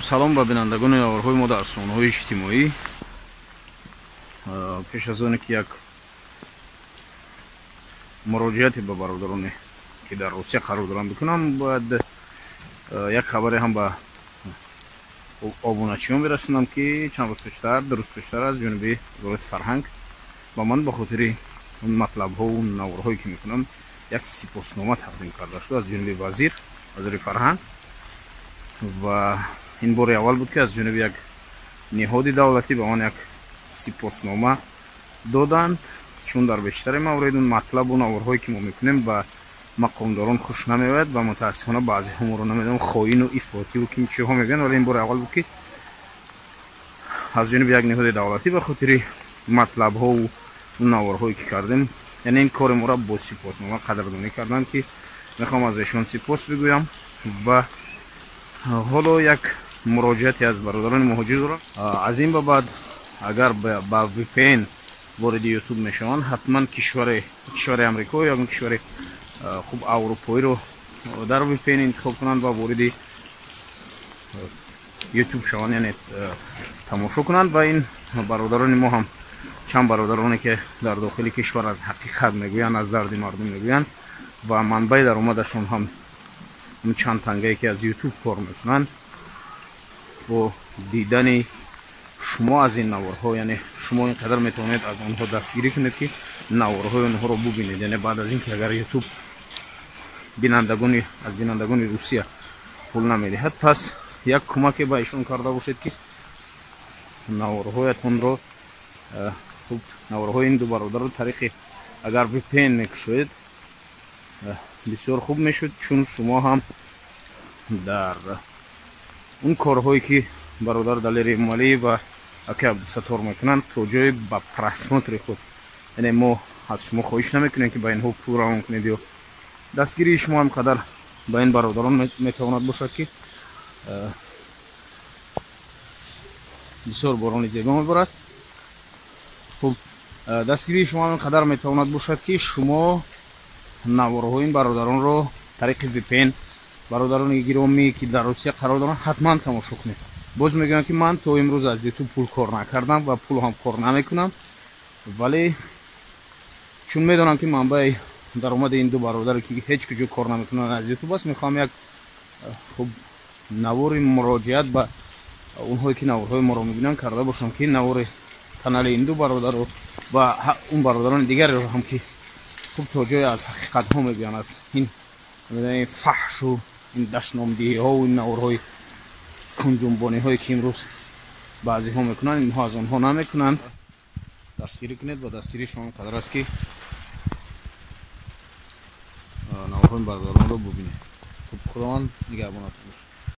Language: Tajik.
Салом ба бинандагони наворҳои мо дар расонаҳои иҷтимоӣ. Пеш аз оне ки як муроҷиате ба бародароне ки дар Русия қарор доранд бикунам, бояд як хабаре ҳам ба обуначиён бирасонам, ки чанд рӯз пештар, ду рӯз пештар аз ҷониби Вазорати фарҳанг ба ман ба хотири он матлабҳову наворҳое ки мекунам як сипоснома тақдим карда шуд аз ҷониби вазири фарҳанг. Ва ин бори аввал буд, ки аз ҷониби як ниҳоди давлатӣ ба ман як сипоснома доданд, чун дар бештари маврид он матлабу наворҳое ки мо мекунем ба мақомдорон хуш намеояд ва мутаассифона баъзеҳо моро намедонам хоину ифротиву ким чиҳо мегӯянд. Вале ин бори аввал буд, ки аз ҷониби як ниҳоди давлатӣ ба хотири матлабҳову наворҳое ки кардем, яъне ин кори моро бо сипоснома қадрдонӣ карданд, ки мехоҳам аз эшон сипос бигӯям. Ва ҳоло як муроҷиате аз бародарони муҳоҷир дорам. Аз ин ба баъд агар ба VPN вориди YouTube мешаванд, ҳатман кишвари Амрико ё ягон кишвари хуб аврупоиро дар VPN интихоб кунанд ва вориди YouTube шаванд, яъне тамошо кунанд. Ва ин бародарони мо ҳам чанд бародароне ки дар дохили кишвар аз ҳақиқат мегӯянд, аз дарди мардум мегӯянд ва манбаи даромадашон ҳам чанд тангае ки аз YouTube кор мекунанд, бо дидани шумо аз ин наворҳо, яъне шумо ин қадар метавонед аз онҳо дастгирӣ кунед, ки наворҳои онҳоро бубинед. Яъне баъд аз ин ки агар YouTube аз бинандагони Русия пул намедиҳад, пас як кӯмаке ба ишон карда бошед, ки наворҳоятонро, хуб, наворҳои ин ду бародарро тариқи агар VPN мекушоед, бисёр хуб мешуд, чун шумо ҳам дар он корҳое ки бародар Далери Эмомалӣ ва ака Абдусаттор мекунанд, то ҷое ба просмотри худ, яъне мо аз шумо хоҳиш намекунем, ки ба инҳо пул равон кунед, ё дастгирии шумо ҳам қадар ба ин бародарон метавонад бошад, ки бисёр борони зебо меборад. Хуб, дастгирии шумо ҳам қадар метавонад бошад, ки шумо наворҳои ин бародаронро тариқи VPN, бародарони гиромӣ ки дар Русия қарор доранд, ҳатман тамошо кунед. Боз мегӯям, ки ман то имрӯз аз YouTube пул кор накардам ва пул ҳам кор намекунам, вале чун медонам, ки манбаи даромади ин ду бародаре ки ҳеҷ куҷо кор намекунанд аз YouTube аст, мехоҳам як хуб навори муроҷиат ба онҳое ки наворҳои моро мебинанд карда бошам, ки навори канали ин ду бародарро ва он бародарони дигареро ҳам ки хуб то ҷое аз ҳақиқатҳо мегӯянд, аз ин фаҳшу ин дашномдиҳиҳову ин наворҳои кунҷунбониҳое ки имрӯз баъзеҳо мекунанд, инҳо аз онҳо намекунанд. Дастгирӣ кунед ва дастгирии шумо қадар аст, ки наворҳои бародаронро бубинед. Хуб, Худованд нигаҳбонатон бошад.